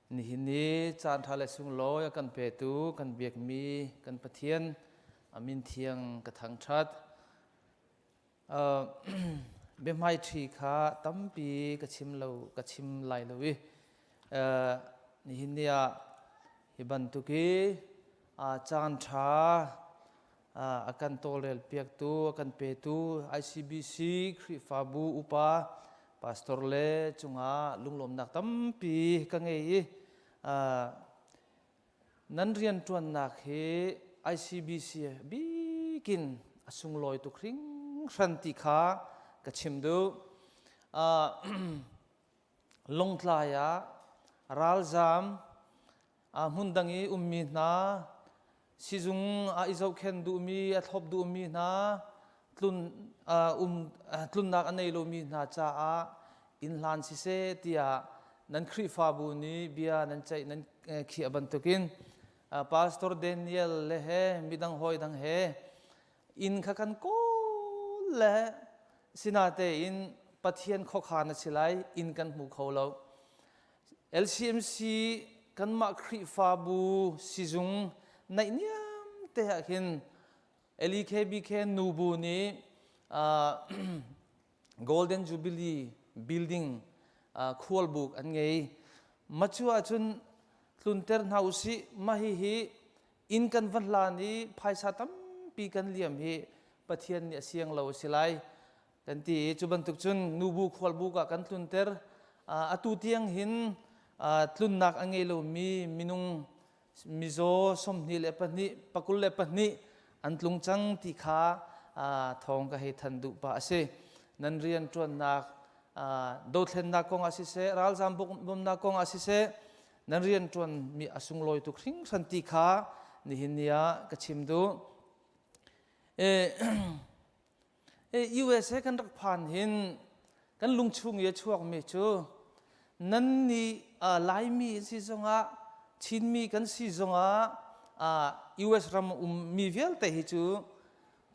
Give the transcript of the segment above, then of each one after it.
Nihin ni caan ṭha le sunglawi a kan petu kan biakmi kan Pathian a min thiang ka thangṭhat. Uh, biahmaiṭhi kha tampi ka chim lo ka chim lai lo i uh, nihin ni ah hi bantuk i uh, caan ṭha a kan tawlrel piaktu, a kan petu ICBC Khrihfabu upa pastor le cungah lunglawmnak tampi ka ngei i nan rianṭuannak hi ICBC bikin a sunglawi tuk hringhran ti kha ka chim duh. Longtlai ah ralzaam hmundang i ummi hna sizung ah i zohkhenh duhmi a thlop duhmi hna tlun um tlunnak a nei lomi hna caah inn hlan siseh tiah nan Khrihfabu nih bia nan ceih nan khiah bantukin Pastor Daniel le he midang hawi dang he inn kha kan kawl le sinatein Pathian khuakhan a si lai inn kan hmu kho lo LCMC kanmah Khrihfabu sizung naihniam te ah khin LEKBK nubu nih Golden Jubilee building khualbuk an ngei. Macu ahcun tlunter hna usih mah hihi inn kan va hlan i phaisa tampi kan liam hi Pathian nih a siang lo a si lai. Kan ti i cu bantuk cun nubu khualbuk ah kan tlunter. Atu tiang hin tlunnak a ngei lomi minung mizaw 22 24 an tlung cang ti kha thawng ka hei than duh pah a si. Nan rian ṭuannak dothlennak kong ah siseh, ralzaam bawmhnak kong ah siseh, nan rian ṭuanmi a sunglawi tuk hringhran ti kha nihin ni ah ka chim duh. USA kan rak phan hin kan lungchung i a chuakmi cu nan nih Laimi si zongah Chinmi kan si zongah US ram ummi vialte hi cu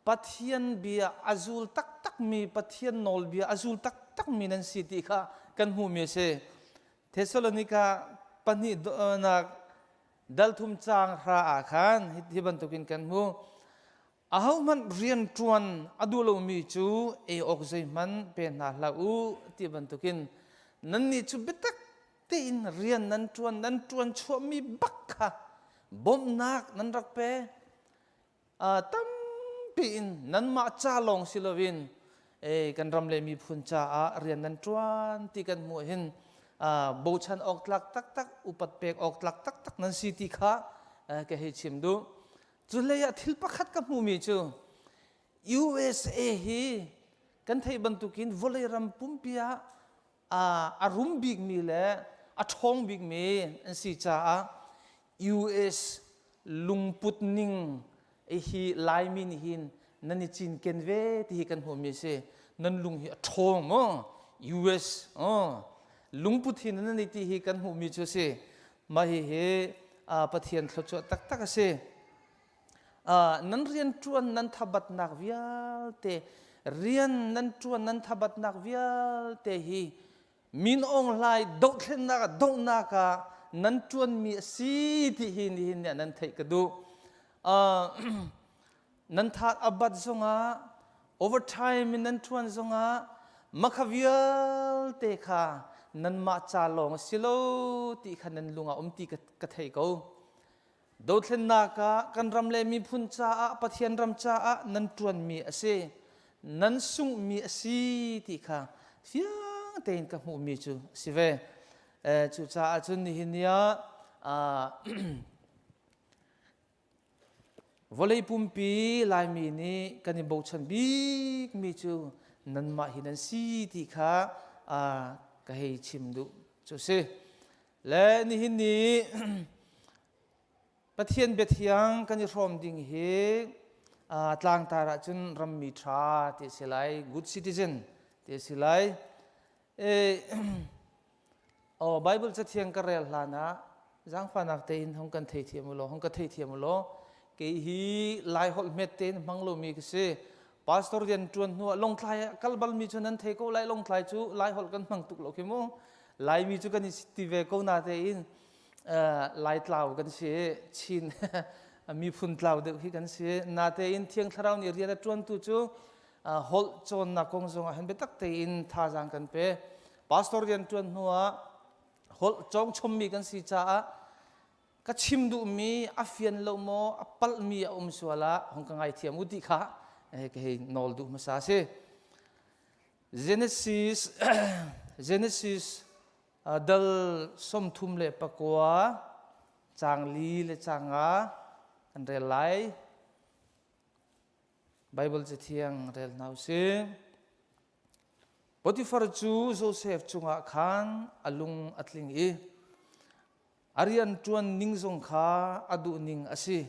Pathian bia a zul taktakmi Pathian nawlbia a zul taktakmi nan si ti kha kan hmuhmi a si. Thessalonika pahnihnak dalthum caang hra ah khan hi bantukin kan hmu. Ahohmanh rianṭuan a duh lomi cu ei awk zeihmanh pe hna hlah u ti bantukin nannih cu biatak tein rian nan ṭuan nan ṭuan chuahmi bak kha bawmhnak nan rak pe. Tampi in nanmah ca lawng si loin kan ram le miphun caah rian nan ṭuan ti kan hmuh hin bochan awk tlak taktak upat pek awk tlak taktak nan si ti kha ka hei chim duh. Cuhlei ah thil pakhat ka hmuhmi cu USA hi kan theih bantukin vawlei ram pumpi ah a rum bikmi le a ṭhawng bikmi an si caah US lungput ning hi Laimi nih hin nan i cinken ve ti hi kan hmuhmi a si. Nan lung hi a ṭhawng maw? US lungput hi nan i ti hi kan hmuhmi cu a si. Mah hihi Pathian thluachuah taktak a si. Nan rianṭuan nan thabatnak vialte, rian nan ṭuan nan thabatnak vialte hi Min Aung Hlaing dohthlennak ah dohnak ah nan ṭuanmi a si ti hi nihin nih nan theih ka duh. Nan that a bat zongah overtime in nan ṭuan zongah makha vialte kha nanmah ca lawng a si lo ti kha nan lung ah um ti ka thei ko. Dothlennak ah kan ram le miphun caah Pathian ram caah nan ṭuanmi a si nan sunghmi a si ti kha fiang tein ka hmuhmi cu a si ve. Cucaah cun nihin ni ah Vawlei pumpi Laimi nih kan i bochan bikmi cu nanmah hi nan si ti kha ka hei chim duh cu si. Le nihin ni Pathian biathiang kan i hrawm ding hi tlangtar ahcun rammi ṭha ti a si lai, good citizen ti a si lai. Oh, Bible cathiang ka rel hlan ah zaangfahnak tein hong kan theithiam u law, hong ka theithiam u law, kei hi Lai holh hmet tein hmang lomi ka si. Pastor rian ṭuan hnu ah Longtlai ah kal balmi cu nan thei ko lai Longtlai cu Lai holh kan hmang tuk lo khi mu. Laimi cu kan i ti ve ko na tein. Laitlau kan si, Chin miphun tlau deuh hi kan si. Natein Thiang Thlarau nih rian a ṭuantu cu holh cawnnak kong zongah hin biatak tein thazaang kan pe. Pastor rian ṭuan hnuah holh cawng chommi kan si caah ka chim duhmi a fian lo maw a palhmi a um sual ah hong ka ngaithiam u ti kha ka hei nawl duh hmasa si. Genesis Genesis dal 39 caang li le caang nga kan rel lai. Bible cathiang rel hna usih. Potifar cu Josef cungah khan a lung a tling i a rian ṭuan ning zong kha a duh ning a si.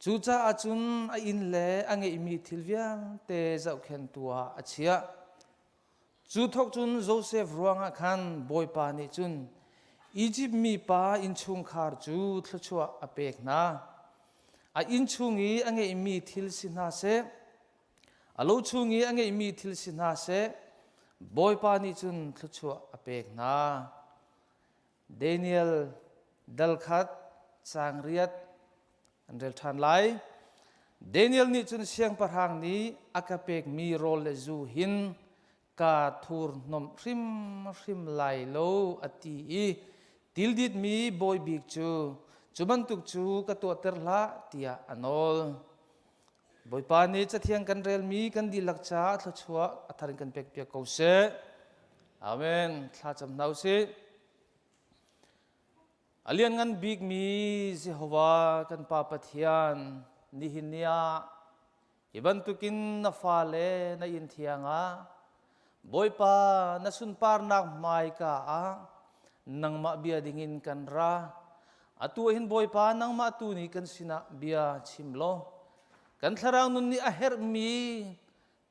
Cucaah cun a inn le a ngeihmi thil vialte zohkhenhtu ah a chiah. Cu thawk cun Josef ruangah khan Bawipa nih cun Izipt mipa innchungkhar cu thluachuah a pek hna. A innchung i a ngeihmi thil si hna seh, A lo chung i a ngeihmi thil si hna seh, Bawipa nih cun thluachuah a pek hna. Daniel dal khat caang riat an rel ṭhan lai. Daniel nih cun siangpahrang nih a ka pekmi rawl le zu hin kaa thurhnawmh hrimhrim lai lo a ti i tilditmi bawi bik cu cu bantuk cu ka tuahter hlah tiah a nawl. Bawipa nih Cathiang kan relmi kan dihlak caah thluachuah a thar in kan pekpiak ko seh. Amen. Thlacam hna usih. A lianngan bikmi Jehovah kan Pa Pathian, nihin ni ah hi bantukin na fale na inn thiang ah Bawipa na sunparnak hmaika ah nangmah bia dingin kan ra. Atu ah hin Bawipa nangmah tu nih kan sinah bia chim law kan thlarau nun nih a herhmi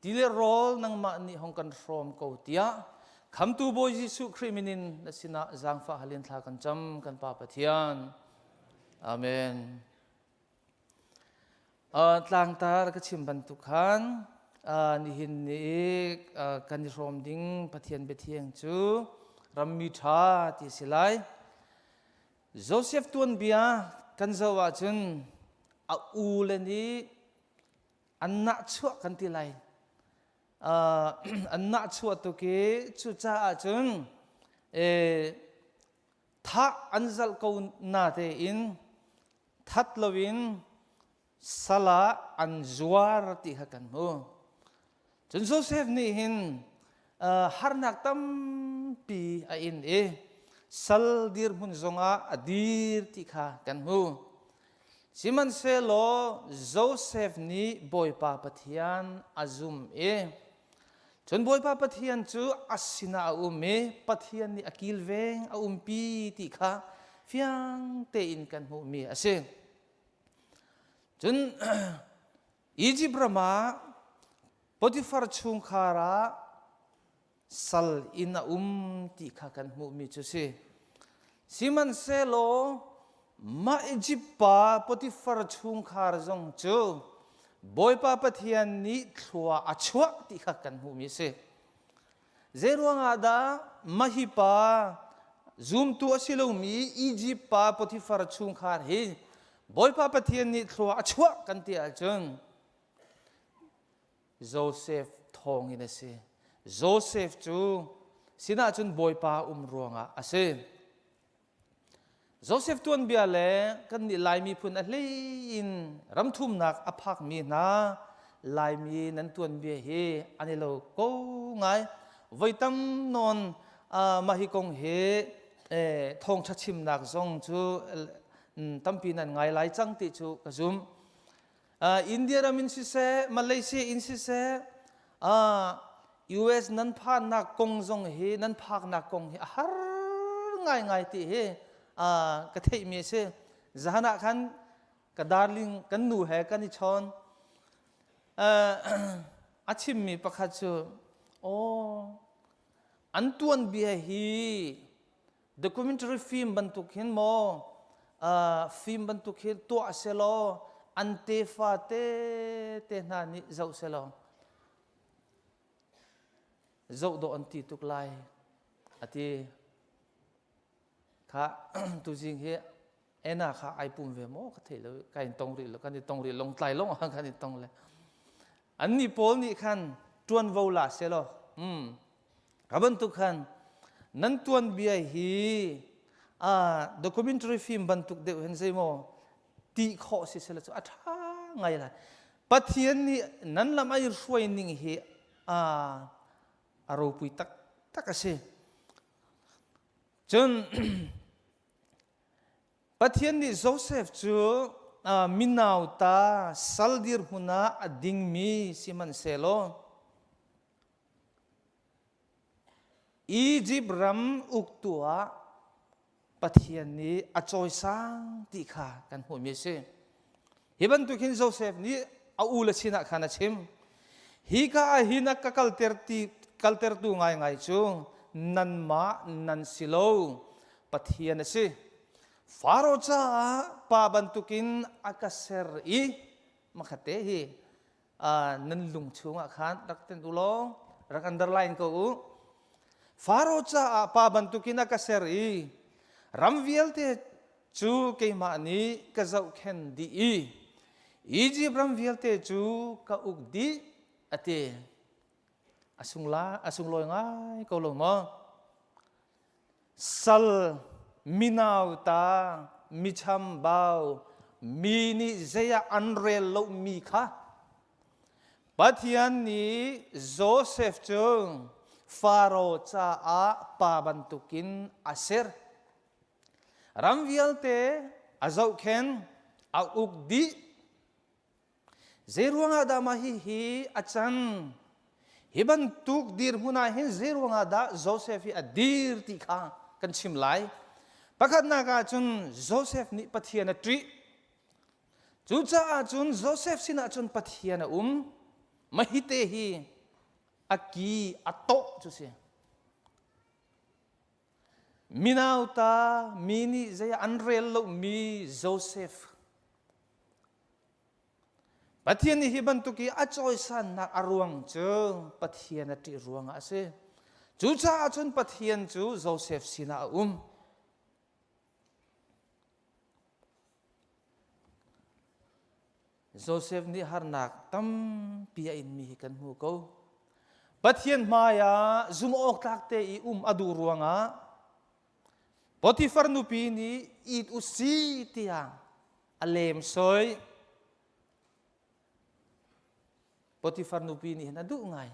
ti le rawl nangmah nih hong kan hrawm ko tiah khamtu Bawi Jesuh Khrih min in na sinah zaangfah halin thla kan cam kan Pa Pathian. Amen. Tlangtar ka chim bantuk khan nihin ni kan i hrawm ding Pathian biathiang cu rammi ṭha ti a si lai. Joseph tuanbia kan zoh ahcun a u le nih an nahchuah kan ti lai. An nahchuah tuk i cucaah cun thah an zalh ko na tein that loin sal ah an zuar ti kha kan hmu. Cun Joseph nih hin harnak tampi a in i sal dirhmun zongah a dir ti kha kan hmu. Sihmanhsehlaw Joseph nih Bawipa Pathian a zum i cun Bawipa Pathian cu a sinah a um i Pathian nih a kilveng a umpi ti kha fiang tein kan hmuhmi a si. Cun Izipt ram ah Potifar chungkhar ah sal in a um ti kha kan hmuhmi cu si. Sihmanhsehlaw mah Izipt pa Potifar chungkhar zong cu Bawipa Pathian nih thlua a chuah ti kha kan hmuhmi a si. Zeiruangah dah mah hi pa zumtu a si lomi Izipt pa Potifar chungkhar hi Bawipa Pathian nih thlua a chuah kan ti ahcun Joseph thawngin a si. Joseph cu sinah cun Bawipa um ruangah a si. Joseph tuanbia le kannih Lai miphun a hlei in ramthumnak a phakmi hna Laimi nan tuanbia hi an i lo ko ngai. Voi tam nawn mah hi kong hi thawngṭha chimnak zong cu tampi nan ngai lai cang ti cu ka zumh. India ram in siseh, Malaysia in siseh, US nan phannak kong zong hi nan phaknak kong hi a har ngaingai ti hi ka theihmi a si. Zahan ah khan ka darling kan nu he kan i chawn. A chimmi pakhat cu, aw an tuanbia hi Documentary film bantuk hin maw film bantuk hin tuah selaw an tefa te te hna nih zoh selaw zoh dawh an ti tuk lai a ti. Kha tuzing hi Anna kha ai pum ve maw ka thei lo ka in tong rih lo kan i tong rih longtlai long ah kan i tong le anni pawl nih khan tuanvo la selaw ka bantuk khan nan tuan bia hi a documentary film bantuk deuh hin zeimaw ti khawh si sela cu a ṭha ngai lai Pathian nih nan lam ai hruai ning hi a a ropui taktak a si cun Pathian nih Josef cu minauta sal dirhmun ah a dingmi sihmanhsehlaw Izipt ram uktu ah Pathian nih a cawisang ti kha kan hmuhmi a si. Hi bantuk hin Josef nih a u le sinah khan a chim. Hi ka ah hin a ka kalter ti kaltertu ngaingai cu nanmah nan si lo, Pathian a si. Faro caah pa bantukin a ka ser i makhate hi nan lung chungah khan rak ten u law rak underline ko u. Faro caah pa bantukin a ka ser i ram vialte cu keimah nih ka zohkhen dih i Izipt ram vialte cu ka uk dih a ti. A sungla a sunglawi ngai ko lo maw? Sal minauta michambau mi nih zei ah an rel lomi kha Pathian nih Josef cu Faro caah pa bantukin a ser. Ram vialte a zohkhen, a uk dih. Zeiruangah dah mah hihi a can? Hi bantuk dirhmun ah hin zeiruangah dah Joseph hi a dir ti kha kan chim lai. Pakhatnak ah cun Joseph nih Pathian a ṭih. Cucaah cun Joseph sinah cun Pathian a um. Mahite hi a ki a tawh cu si. Minauta mi nih zei ah an rel lomi Joseph. Pathian nih hi bantuk i a cawisannak a ruang cu Pathian a ṭih ruangah a si. Cucaah cun Pathian cu Joseph sinah a um. Joseph nih harnak tampi a inmi hi kan hmu ko. Pathian hmai ah zumh awk tlak te i um a duh ruangah Potifar nupi nih it u si tiah a lem soi. Potifar nupi nih hin a duh ngai.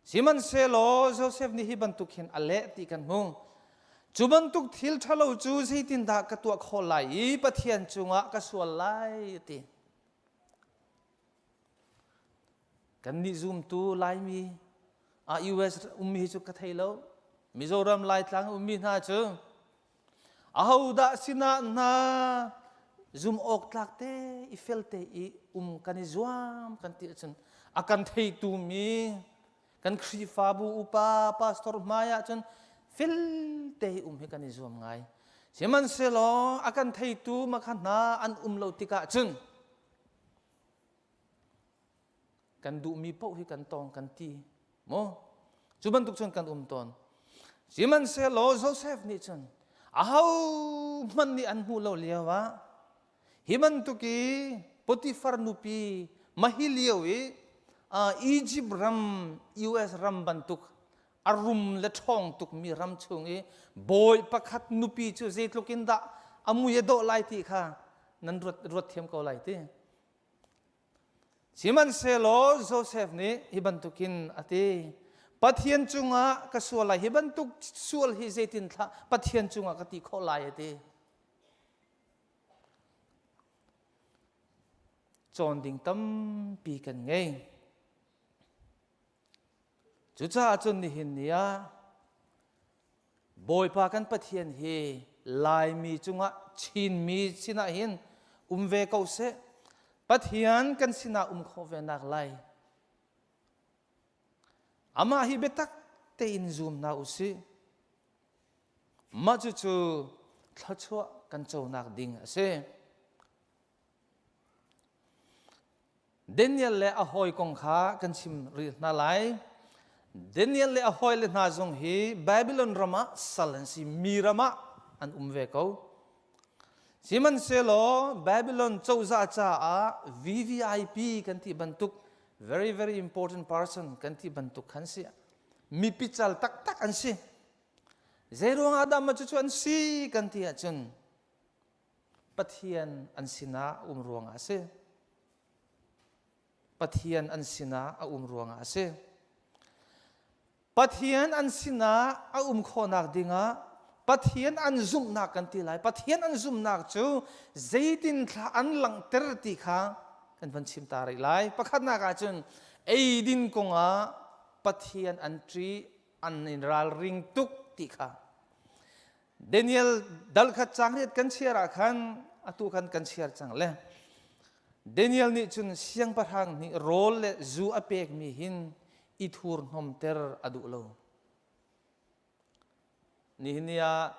Sihmanhsehlaw Josef nih hi bantuk hin a leh ti kan hmu. Cu bantuk thil ṭhalo cu zeitindah ka tuah khawh lai i Pathian cungah ka sual lai a ti. Kannih zumtu Laimi a US ummi hi cu ka thei lo. Mizoram Laitlang ummi hna cu Ahodah sinah hna zum awk tlak te i fel te i um kan i zuam kan ti ahcun a kan theitu mi kan Khrihfabu upa pastor hmai ahcun fel te i um hi kan i zuam ngai. Sihmanhsehlaw a kan theitu makha hna an um lo tikah cun kan duhmi paoh hi kan tawng kan ti maw cu bantuk cun kan um tawn sihmanhsehlaw Joseph nih cun aho hmanh nih an hmuh lo lio ah hi bantuk i Potifar nupi mahi lio i Egypt ram US ram bantuk a rum le ṭhawng tukmi ram chung i bawi pakhat nupi cu zeitluk in dah a mui a dawh lai ti kha nan ruat ruat thiam ko lai ti Sihmanhsehlaw Josef nih hi bantukin a ti, Pathian cungah ka sual lai, hi bantuk sual hi zeitin thlah Pathian cungah ka ti khawh lai a ti. Cawn ding tampi kan ngei. Cucaah cun nihin ni ah Bawipa kan Pathian hi Laimi cungah Chinmi sinah hin um ve ko seh. Pathian kan sinah um khawh ve nak lai. Amah hi biatak tein zum hna u sih. Mah cucu thluachuah kan conak ding a si. Daniel le a hawi kong kha kan chim rih hna lai. Daniel le a hawile hna zong hi Babylon ram ah sal an si, mi ram ah an um ve ko. Sihmanhsehlaw Babylon cozah caah VVIP kan ti bantuk very very important person kan ti bantuk khan si. Mipi cal taktak an si. Zeiruang ah dah mah cucu an si kan ti ahcun Pathian an sinah um ruangah a si. Pathian an sinah a um ruangah a si. Pathian an sinah a um khawhnak dingah Pathian an zumhnak kan ti lai. Pathian an zumhnak cu zeitin thla an langhter ti kha kan van chim ta rih lai. Pakhatnak ahcun eidin kongah Pathian an ṭih, an in ralring tuk ti kha. Daniel dal khat cang riat kan chiar ah khan atu khan kan chiar cang le Daniel nih cun siangpahrang nih rawl le zu a pekmi hin i thurhnawmter a duh lo. Nihin ni ah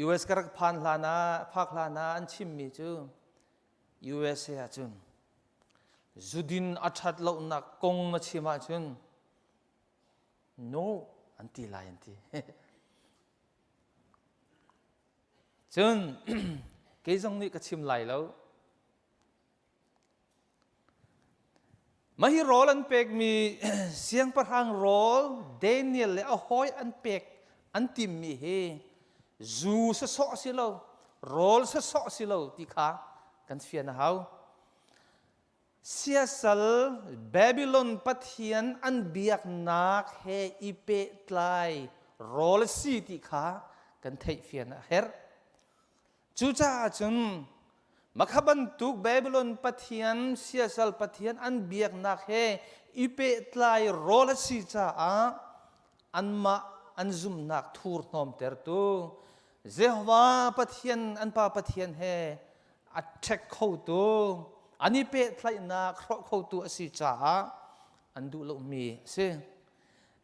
US ka rak phan hlan ah phak hlan ah an chimmi cu USA ah cun zudin a ṭhat lonak kong na chim ahcun No an ti lai an ti. Cun kei zong nih ka chim lai lo. Mah hi rawl an pekmi siangpahrang rawl Daniel le a hawi an pek an timmi hi zu sasawh si lo rawl sasawh si lo ti kha kan fian a hau. Siasal Babylon pathian an biaknak he i pehtlai rawl a si ti kha kan theihfian a herh. Cucaah cun makha bantuk Babylon pathian, siasal pathian an biaknak he i pehtlai rawl a si caah anmah an zumhnak thurhnawmtertu Jehovah Pathian an Pa Pathian he a ṭhek khotu an i pehtlaihnak hrawh khotu a si caah an duh lomi a si.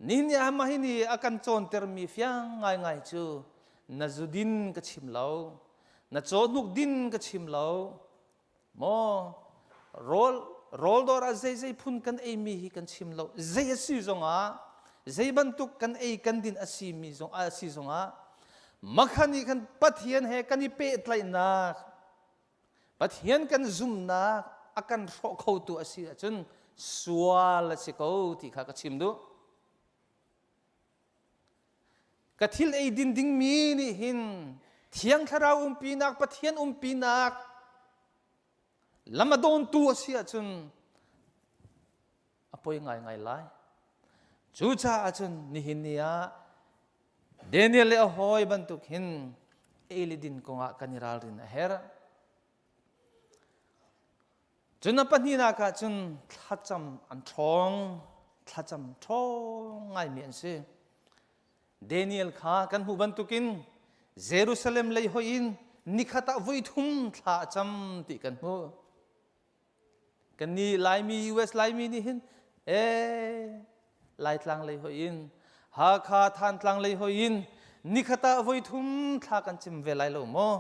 Nihin ni ah mah hi ni a kan cawntermi fiang ngaingai cu na zudin ka chim lo, na cawhnuk din ka chim lo, maw rawl rawl dawr ah zeizei phun kan eimi hi kan chim lo zei a si zongah zei bantuk kan ei kan din a si mi zong a si zongah Makhan nih khan Pathian he kan i pehtlaihnak Pathian kan zumhnak a kan hrawh khotu a si ahcun sual a si ko ti kha ka chim duh. Ka thil ei din dingmi nih hin Thiang Thlarau umpinak Pathian umpinak lam a dawntu a si ahcun a poi ngaingai lai. Cucaah cun nihin ni ah Daniel le a hawi bantuk hin ei le din kongah kan i ralrin a herh. Cun a pahnihnak ah cun thlacam an ṭhawng, thlacam ṭhawng ngaimi an si. Daniel kha kan hmuh bantukin Jerusalem lei hoih in nikhat ah voi thum thla a cam ti kan hmuh. Kannih Laimi US Laimi nih hin ee Laitlang lei hoih in Hakha Thantlang lei hoih in nikhat ah voi thum thla kan cim ve lai lo maw?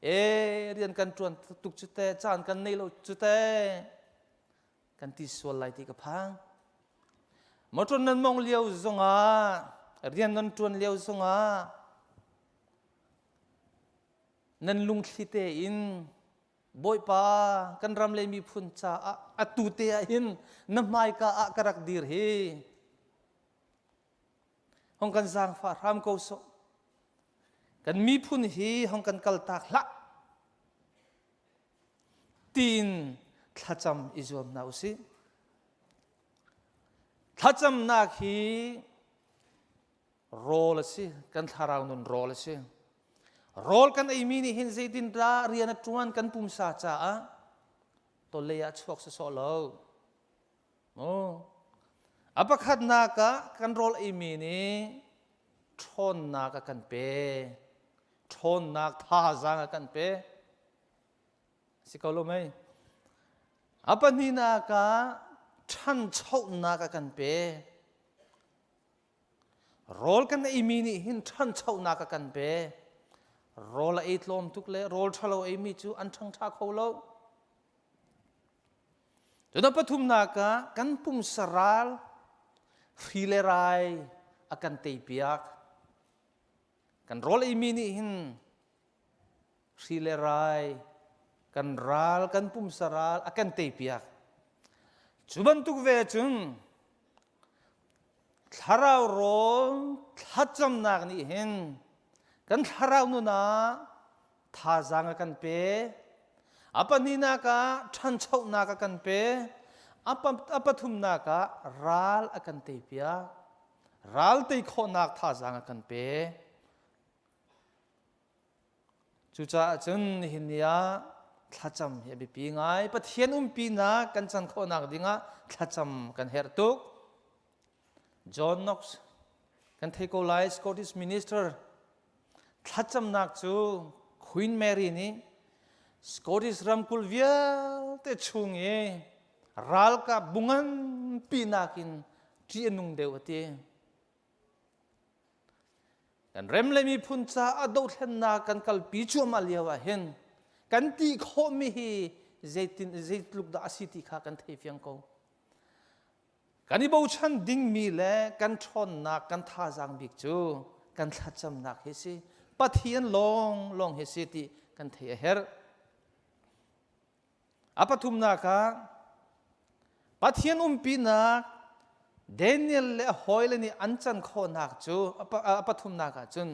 Ee rian kan ṭuan tuk cu te caan kan nei lo cu te kan ti sual lai ti ka phang. Motor nan mong lio zongah rian nan ṭuan lio zongah nan lungthli tein Bawipa kan ram le miphun caah atu te ah hin na hmaika ah ka rak dir hi hong kan zaangfah hram ko sawh kan miphun hi hong kan kaltak hlah tiin thlacam i zuam hna usih thlacamnak hi rawl a si kan thlarau nun rawl a si rawl kan eimi nih hin zeitin dah rian a ṭuan kan pumsa caah tawlei ah chuak sawsawh lo a pakhatnak ah kan rawl eimi nih ṭhawnnak a kan pe ṭhawnnak thazaang a kan pe si ko lo mei a pahnihnak ah ṭhanchonak a kan pe Rawl kan eimi nih hin ṭhanchonak a kan pe. Rawl a ei tlawm tuk le rawl ṭhalo eimi cu an ṭhangṭha kho lo. Cun a pathumnak ah kan pumsa ral. Hri le rai a kan teipiak. Kan rawl eimi nih hin hri le rai kan ral kan pumsa ral a kan teipiak. Cu bantuk ve cun thlarau rawl thlacamnak nih hin kan thlarau nun ah thazaang a kan pe. A pahnihnak ah ṭhanchonak a kan pe. A pathumnak ah ral a kan teipiak. Ral tei khawhnak thazaang a kan pe. Cucaah cun nihin ni ah thlacam hi a biapi ngai. Pathian umpinak kan can khawhnak dingah thlacam kan herh tuk. John Knox kan thei ko lai Scottish minister thlacamnak cu Queen Mary nih Scottish ramkulh vialte chung i ralkap bu nganpi nakin ṭih a nung deuh a ti. Kan rem le miphun caah dothlennak kan kalpi cuahmah lio ah hin kan ti khawhmi hi zeitin zeitluk dah a si ti kha kan thei fiang ko. Kan i bochan dingmi le kan ṭhawnnak kan thazaang bik cu kan thlacamnak hi si. Pathian lawng lawng hi si ti kan thei a herh. A pathumnak ah Pathian umpinak Daniel le a hawile nih an can khawhnak cu a pathumnak ah cun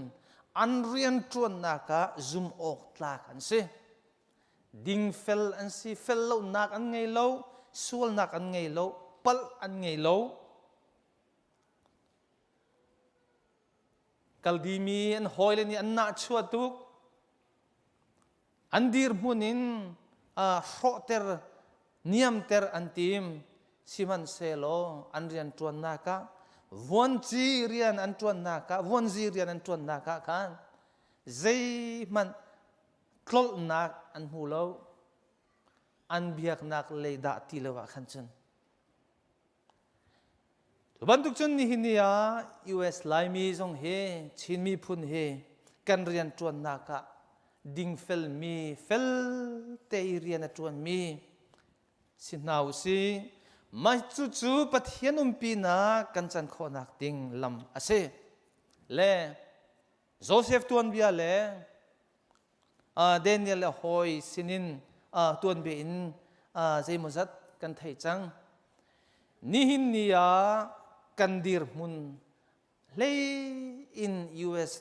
an rianṭuannak ah zum awk tlak an si. Dingfel an si, fel lonak an ngei lo, sualnak an ngei lo, palh an ngei lo. Kaldimi an hawile nih an nahchuah tuk. An dirhmun in hrawhter, niamter an tim. Sihmanhsehlaw an rian ṭuannak ah vuanci rian an ṭuannak ah vuanzi rian an ṭuannak ah khan zeihmanh tlolhnak an hmu lo. An biaknak lei dah ti lo ah khan cun. Cu bantuk cun nihin ni ah US Laimi zong hi Chin miphun hi kan rian ṭuannak ah dingfelmi fel te i rian a ṭuanmi si hna u sih. Mah cucu Pathian umpinak kan can khawhnak ding lam a si. Le Joseph tuanbia le Daniel le hawi sinin tuanbia in zeimawzat kan thei cang. Nihin ni ah kan dirhmun hlei in US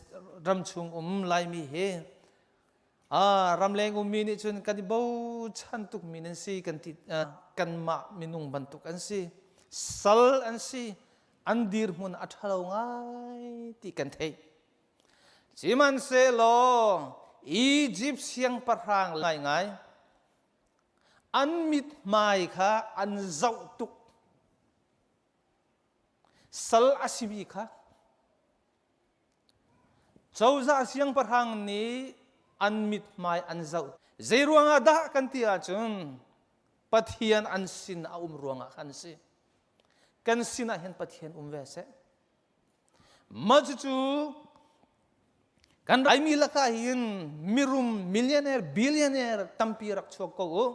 ramchung um Laimi hi ramleng ummi nih cun kan i bochan tukmi nan si kan ti kanmah minung bantuk an si sal an si an dirhmun a ṭhalo ngai ti kan theih. Sihmanhsehlaw Izipt siangpahrang ngaingai an mithmai kha an zoh tuk. Sal a simi kha cozah siangpahrang nih an mithmai an zoh. Zei ruangah dah kan ti ahcun Pathian an sin a um ruangah khan a si. Kan sinah hin Pathian um ve seh. Mah cucu kan Laimi lakah hin mirum millionaire billionaire tampi rak chuak ko u.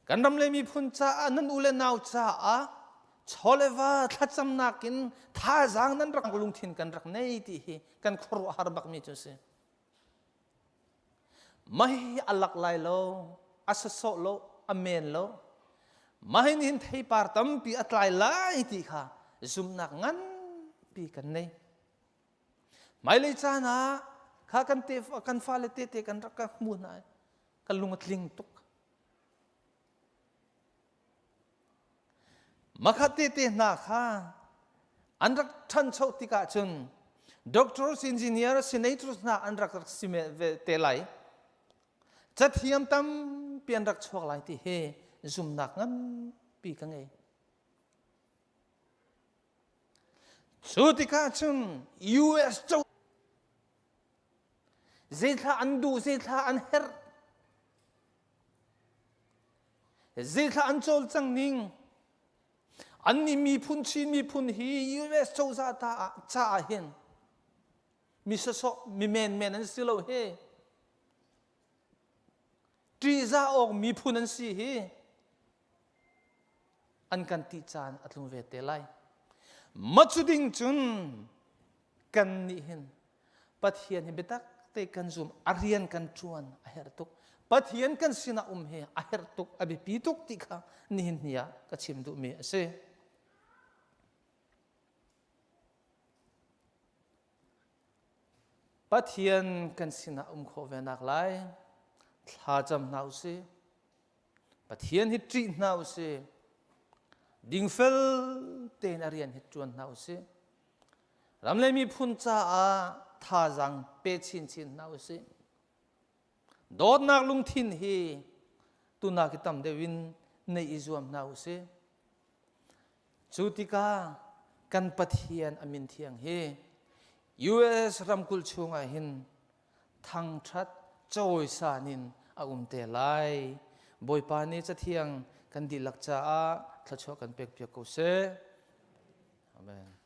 Kan ram le miphun caah nan u le nau caah chawleva thlacamnak in thazaang nan rak lungthin kan rak nei ti hi kan khuaruahhar bakmi cu si. Mah hi a lak lai lo, a sasawh lo, a men lo. Mah hi nihin theipar tampi a tlai lai ti kha zumhnak nganpi kan nei. Hmailei caan ah kha kan te kan fale tete kan rak ka hmu hna ka lung a tling tuk. Makhat tete hna kha an rak ṭhancho tikah cun doctors, engineer, senators hna an rak rak si ve te lai. Cathiam tampi an rak chuak lai ti hi zumnak nganpi ka ngei. Cu tikah cun US co zeithla an duh, zeithla an herh, Zeithla an cawlcang ning annih miphun Chin miphun hi US cozah ta caah hin mi sawsawh mi menmen an si lo hi ṭihzah awk miphun an si hi an kan ti caan a tlung ve te lai. Ma cu ding cun kan nih hin Pathian hi biatak te kan zum a rian kan ṭuan a herh tuk. Pathian kan sinah um hi a herh tuk a biapi tuk ti kha nihin ni ah ka chim duhmi a si. Pathian kan sinah um khawh ve nak lai thlacam hna usih. Pathian hi ṭih hna usih. Dingfel tein a rian hi ṭuan hna usih. Ram le miphun caah thazaang pe chinchin hna usih. Dawtnak lungthin hi tunak i tam deuh in neih i zuam hna usih. Cu tikah kan Pathian a min thiang hi US ramkulh chungah hin thangṭhat cawisan in a um te lai. Bawipa nih Cathiang kan dihlak caah thluachuah kan pekpiak ko seh. Amen.